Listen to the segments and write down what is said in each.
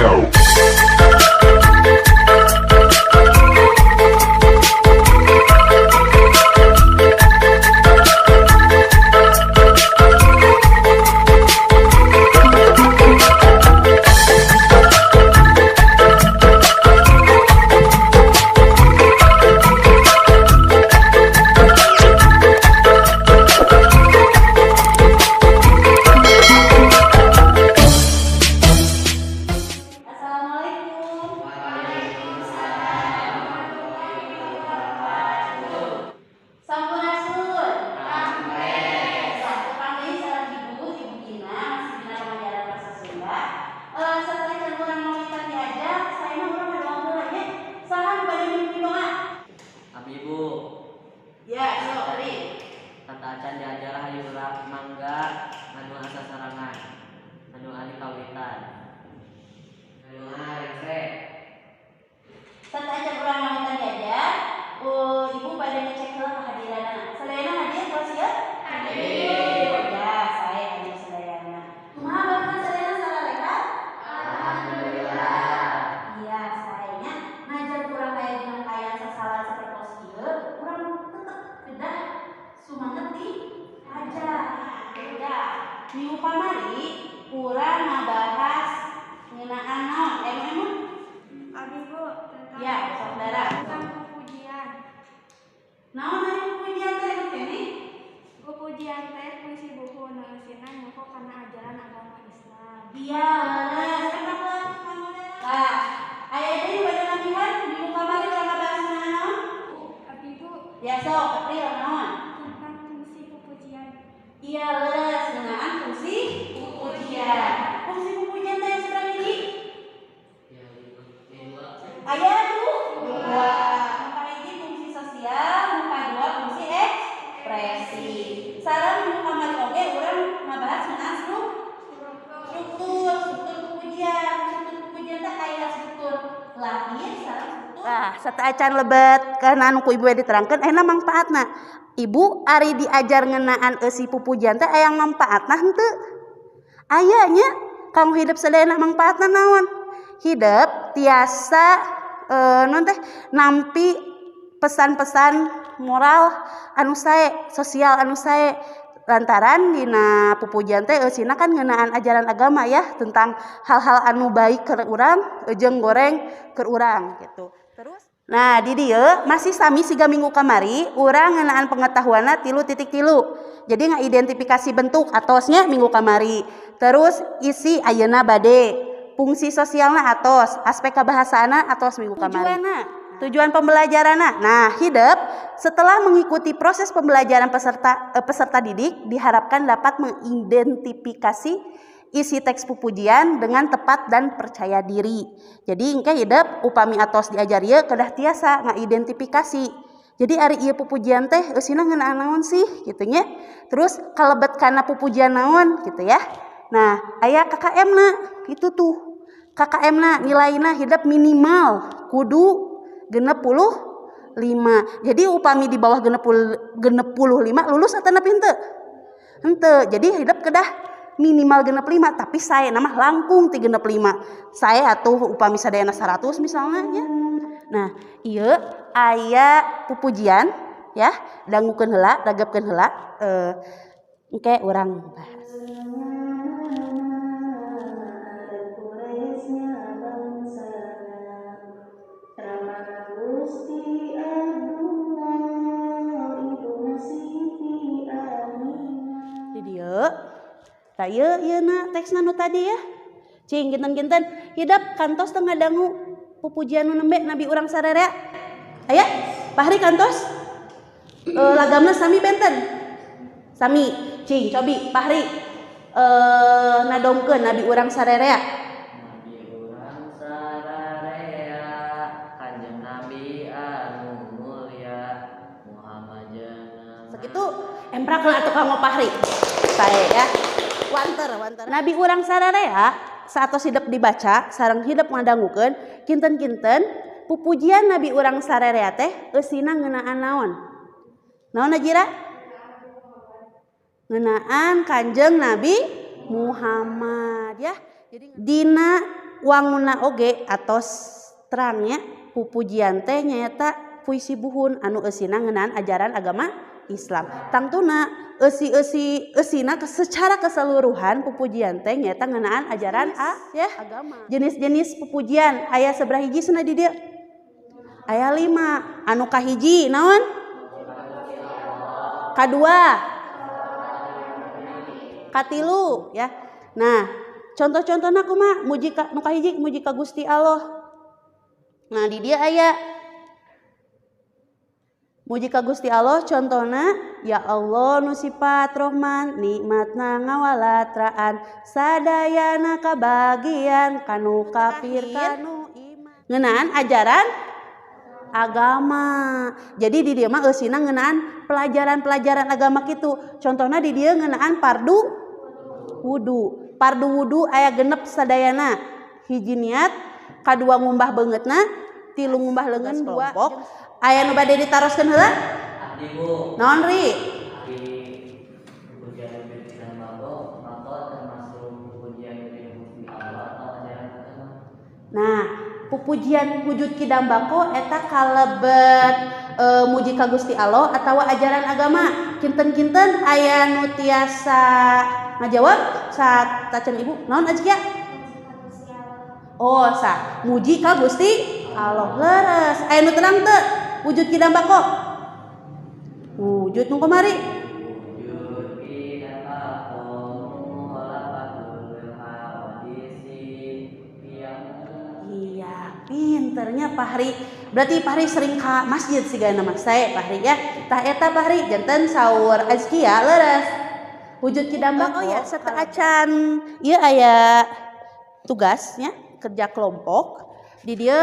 Assalamualaikum. Waalaikumsalam warahmatullahi wabarakatuh. Sampurasun. Rampes. Tepang deui sareng Ibu, Ibu Gina, masih dina pengajaran bahasa Sunda. Setelah urang ngawitan diajar, saya mah urang ngadoa heula nya. Saha nu bade mimpin doa? Abi, Ibu. Ya, sok tadi. Sateuacan diajar, hayu urang mangga ngadoa sasarengan. Ngadoa dikawitan. Ngadoa rengse. Sateuacan urang ngawitan diajar, Ibu bade ngecek heula kehadiranna. Sadayana hadir kelas ieu? Hadir. Ya, saya hadir sadayana. Kumaha barusan, sadayana sararehat? Alhamdulillah. Iya, saena najan urang aya dina kaayaan sasalan sapertos ieu, urang tetep kedah sumanget diajar. Beda. Minggu kamari urang ngabahas ngeunaan naon? Emang? Abi, Bu, tentang Ya, saudara. Tentang pupujian. Naon ari pujian teh, emang keneh? Pupujian teh puisi buku nu eusina nyoko kana ajaran agama Islam. Iya, leres. Emang lah. Tah, aya deui bade nambihan, minggu kamari urang ngabahas ngeunaan naon? Abi, Bu. Ya sok, April, naon? Tentang fungsi pupujian. Iya, leres, ngeunaan fungsi pupujian. Fungsi pupujian teh sabaraha hiji? Ya, lima, dua. Aya dua. Nu kahiji fungsi sosial, nu kadua fungsi ekspresi. Sareng minggu kamari oge urang ngabahas ngeunaan struktur, struktur pupujian. Struktur pupujian teh aya struktur lahir sareng struktur. Nah, sateuacan lebet kana anu ku Ibu diterangkeun, ayeuna mangpaatna. Ibu, ari diajar ngeunaan eusi pupujian teh aya mangpaatna henteu? Aya nya, kanggo hidup sadayana. Mangpaatna naon? Hidup tiasa naon teh, nampi pesan-pesan moral anu sae, sosial anu sae, lantaran dina pupujian teh eusina kan ngeunaan ajaran agama ya, tentang hal-hal anu baik keur urang jeung goreng keur urang gitu. Terus, nah, di dieu masih sami siga minggu kamari, urang ngeunaan pengetahuanna 3.3. Jadi ngaidentifikasi bentuk atos nya minggu kamari. Terus isi ayeuna bade, fungsi sosialna atos, aspek kebahasaana atos minggu kamari. Tujuanna, tujuan pembelajaranna. Nah, hidup setelah mengikuti proses pembelajaran peserta didik diharapkan dapat mengidentifikasi isi teks pupujian dengan tepat dan percaya diri. Jadi engke hidup upami atos diajar ieu kedah tiasa ngaidentifikasi. Jadi ari ieu pupujian teh eusina ngeunaan naon sih gitu nya. Terus kalebet kana pupujian naon gitu ya. Nah, aya KKM na itu tuh. KKM na nilaina hidup minimal kudu 65. Jadi upami di bawah 65 lulus atau henteu? Henteu. Jadi hidup kedah minimal 65, tapi saena mah langkung ti 65. Saya atuh upami sadayana 100 misalnya ya. Nah, ieu aya pupujian ya, dangukeun heula, dagepkeun heula, engke urang bahas. Quraisnya bangsana, Ramana Gusti Abdullah, Ibuna Siti Aminah. Di dieu. Tah, ieu ieu na teksna nu tadi ya. Cing, kinten-kinten hidap kantos teu ngadangu pupujian nu nembe Nabi urang sararea? Aya? Pahri kantos? Lagamna sami benten? Sami. Cing, cobi Pahri nadongkeun Nabi urang sararea. Nabi urang sararea, Kanjeng Nabi anu mulia, Muhammad jeneng. Sakitu emprak lah atuh kanggo Pahri. Sae ya. Wanter, wanter. Nabi urang sararea saatos hidup dibaca sareng hidup ngadangukeun, kinten-kinten pupujian Nabi urang sararea teh eusina ngeunaan naon? Naon, Najira? Ngeunaan Kanjeng Nabi Muhammad ya. Jadi dina Wanguna oge atos terangnya, pupujian teh nyaeta puisi buhun anu eusina ngeunaan ajaran agama Islam. Tangtuna eusi-eusi eusina secara keseluruhan pupujian teh nyaeta ngeunaan ajaran a ya agama. Jenis-jenis pupujian aya sabaraha hiji cenah di dieu? Aya 5. Anu kahiji naon? Kadua, katilu ya. Nah, contoh-contohna kumaha? Muji ka, nu kahiji muji ka Gusti Allah. Nah, di dieu aya muji ka Gusti Allah, contohna ya Allah nu sifat Rohman, nikmatna ngawalatraan, sadayana kabagian kanu kafir kanu iman. Ngeunaan ajaran agama. Jadi di dieu mah eusina ngeunaan pelajaran-pelajaran agama kitu. Contohna di dieu ngeunaan fardu wudu. Fardu wudu aya 6 sadayana. Hiji niat, kadua ngumbah beungeutna, tilu ngumbah leungeun, dua kelompok. Aya nu bade ditaroskeun heula? Abdi, Bu. Naon, Ri? Di pujian kidam bako, maka termasuk pujian Gusti Allah atau ajaran agama? Nah, pupujian wujud kidam bako eta kalebet muji ka Gusti Allah atawa ajaran agama. Kinten-kinten aya nu tiasa ngajawab saat tacan ibu? Naon, Azkia? Oh, sa muji ka Gusti Allah, leres. Aya nu terang teu? Wujud kidam bako. Wujud nu kamari? Wujud kidam bako mukhalafatul hawadisi. Iya, pinternya Fahri. Berarti Fahri sering ke masjid sih gana mah. Saya Fahri ya. Tah eta Fahri janten saur Azkia leres. Wujud kidam bako. Oh ya, sateuacan ieu aya tugasnya kerja kelompok. Di dieu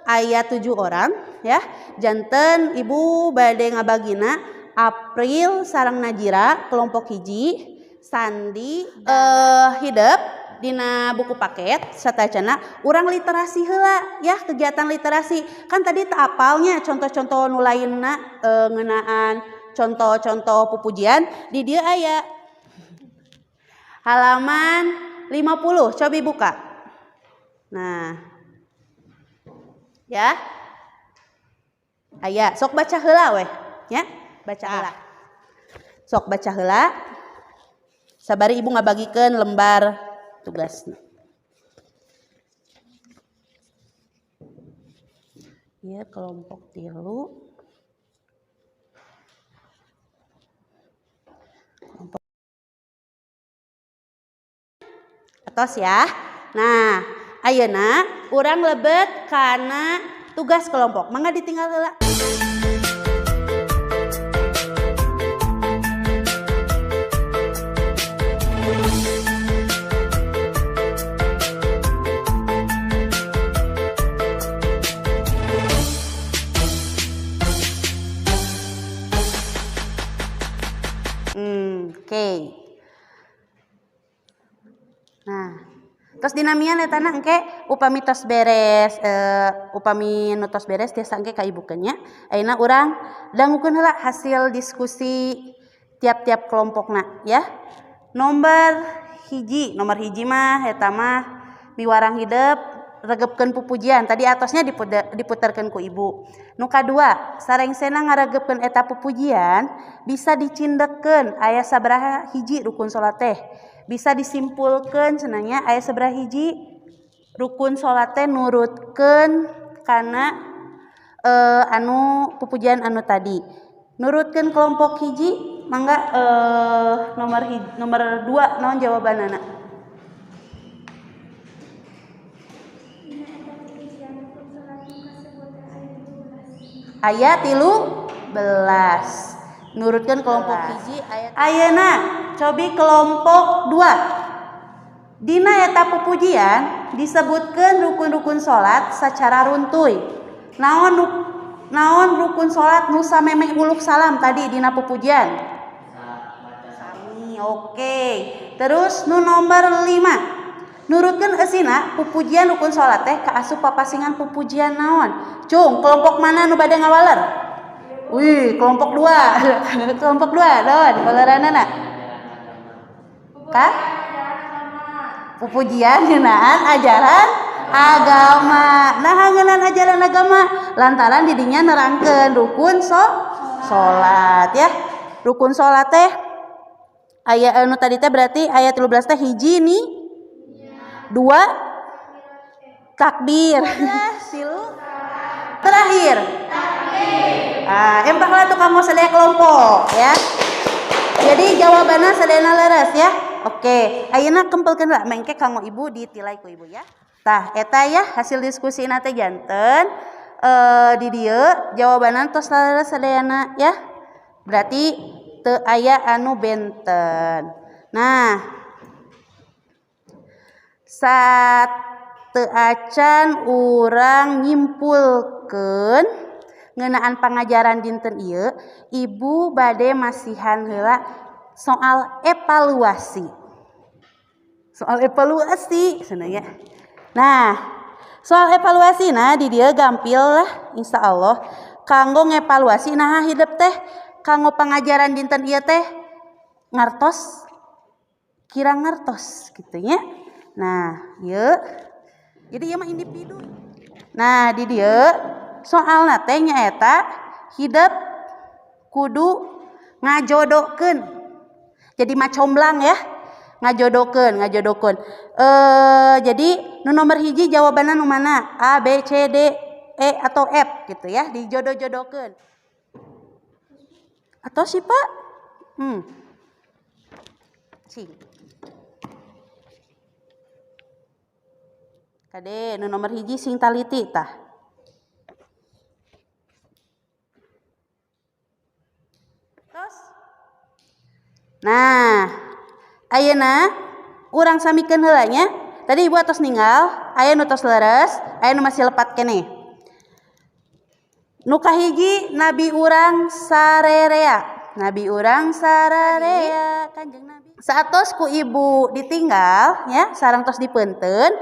aya 7 orang ya. Janten ibu bade ngabagina April sareng Najira kelompok hiji, Sandi hidep dina buku paket satacana urang literasi heula ya, kegiatan literasi. Kan tadi tak apalnya contoh-contoh nu lainna, ngeunaan contoh-contoh pupujian. Di dieu aya halaman 50, cobi buka. Nah, ya. Aya, sok baca heula weh, ya. Baca heula. Sok baca heula. Sabari ibu ngabagikeun lembar tugasna. Ieu kelompok 3. Kelompok atos ya. Nah, ayeuna urang lebet kana tugas kelompok. Mangga ditinggal heula. Oke. Nah, terus dinamian etana engke upami tos beres, upami nu tos beres tiasa engke ka ibu nya. Ayeuna urang dangukeun heula hasil diskusi tiap-tiap kelompokna ya. Nomor hiji mah eta mah miwarang hidep regepkeun pupujian. Tadi atosnya diputerkeun ku ibu. Nu kadua, sarengsena ngaregepkeun eta pupujian bisa dicindekkeun aya sabaraha hiji rukun salat teh. Bisa disimpulkeun cenah aya sabaraha hiji rukun salat teh nurutkeun kana anu pupujian anu tadi. Nurutkeun kelompok hiji mangga, nomor 2 naon jawabanana? Ayat 13. Nurutkan kelompok hiji ayat. Ayeuna cobi kelompok 2. Dina eta pupujian disebutkeun rukun-rukun salat secara runtuy. Naon naon rukun salat nu samemeh uluk salam tadi dina pupujian? Sami, oke. Terus nu nomor 5. Nurutkeun eusina pupujian rukun salat teh kaasup papasingan pupujian naon? Cung, kelompok mana nu bade ngawaler? Wih, kelompok 2. Kelompok 2, naon waleranana? Ka? Pupujian ngeunaan ajaran Agama. Nah, ngeunaan ajaran agama lantaran didinya nerangkeun rukun salat ya. Rukun salat teh aya anu tadi teh berarti ayat 13 teh hiji nih. Dua takbir. Tilu terakhir. Takbir. Ah, empahlah tuh kamu sadaya kelompok ya. Jadi jawabannya sadayana leres ya. Oke, ayeuna kempelkeun lah mengke kanggo ibu ditilai ku ibu ya. Tah eta ya hasil diskusi teh janten di dieu jawabanna tos leres sadayana ya. Berarti teu aya anu benten. Nah, saat teu acan urang nyimpulkeun ngeunaan pangajaran dinten ieu, ibu bade masihan heula soal evaluasi. Soal evaluasi cenah ya. Nah, soal evaluasi nah di dieu gampil lah insyaallah kanggo ngevaluasi nah hidep teh kanggo pangajaran dinten ieu teh ngartos kira ngartos kitu nya. Nah, ieu jadi ieu mah individu. Nah, di dieu soalna teh nyaeta hidep kudu ngajodokeun. Jadi macomblang ya, ngajodokeun. Jadi nu nomor hiji jawabanna nu mana? A, B, C, D, E atau F gitu ya, dijodoh-jodohkeun. Atau sih Pak? Cing. Kade nu nomor hiji sing taliti tah. Terus. Nah, ayeuna urang samikeun heula nya. Tadi ibu atos ninggal, aya nu tos leres, aya nu masih lepat keneh. Nu kahiji nabi urang sarerea. Nabi urang sararea Kanjeng Nabi. Saatos ku ibu ditinggal ya, sareng tos dipeunteun,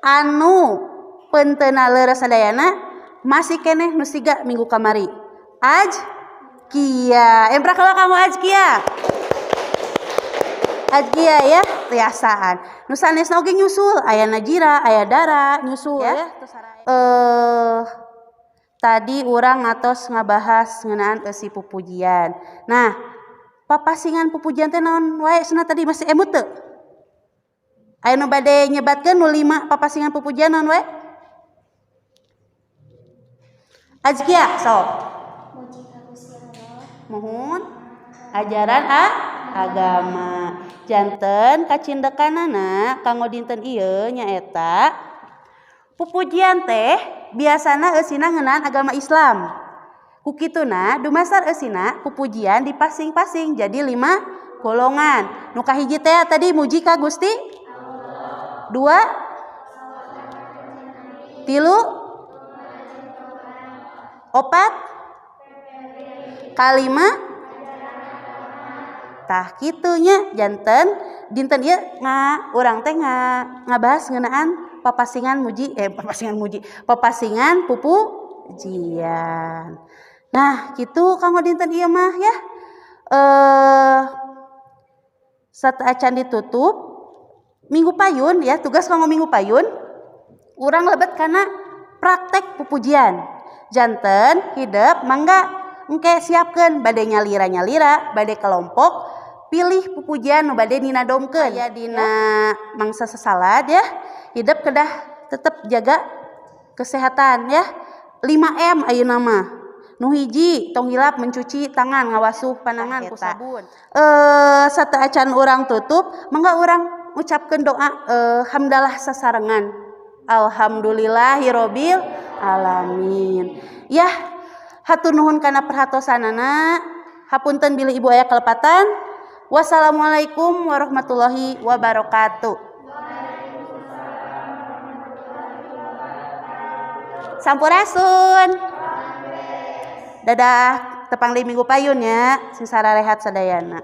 anu peunteunna leres sadayana masih keneh nu siga minggu kamari. Azkia. Emprak heula kamu Azkia. Azkia ya, tiasaan. Nu sanesna oge nyusul, aya Najira, aya Dara nyusul ya. Tadi urang ngatos ngabahas ngeunaan eusi pupujian. Nah, papasingan pupujian teh naon wae cenah tadi masih emut teu? Aya nu bade nyebatkeun nu 5 papasingan pupujian naon wae? Azkia, sok. Muji ka Gusti Allah. Muhun ajaran agama. Janten kacindekanana kanggo dinten ieu nyaeta pupujian teh biasana eusina ngeunaan agama Islam. Ku kituna dumasar eusina pupujian dipasing-pasing jadi 5 golongan. Nu kahiji teh tadi muji ka Gusti Allah. 2 3 4 kalima. Tah kitunya janten dinten ieu urang teh ngabahas ngeunaan papasingan muji papasingan pupujian. Nah, kitu kanggo dinten ieu mah ya. Sateuacan ditutup minggu payun ya, tugas kanggo minggu payun urang lebet kana praktek pupujian. Janten hidep mangga engke siapkeun bade nyalira-nyalira, bade kelompok pilih pupujian nu bade dinadomkeun ya dina mangsa sasalad ya. Hidep kedah tetep jaga kesehatan ya. 5M ayeuna mah. Nu hiji tong hilap mencuci tangan, ngawasuh panangan ku sabun. Sateuacan urang tutup, mangga urang ngucapkeun doa hamdalah sasarengan. Alhamdulillahirabbil alamin. Yah, hatur nuhun kana perhatosanana. Hapunten bilih ibu aya kelepatan. Wassalamualaikum warahmatullahi wabarakatuh. Sampurasun. Dadah, tepang di minggu payun ya. Sing sararehat sadayana.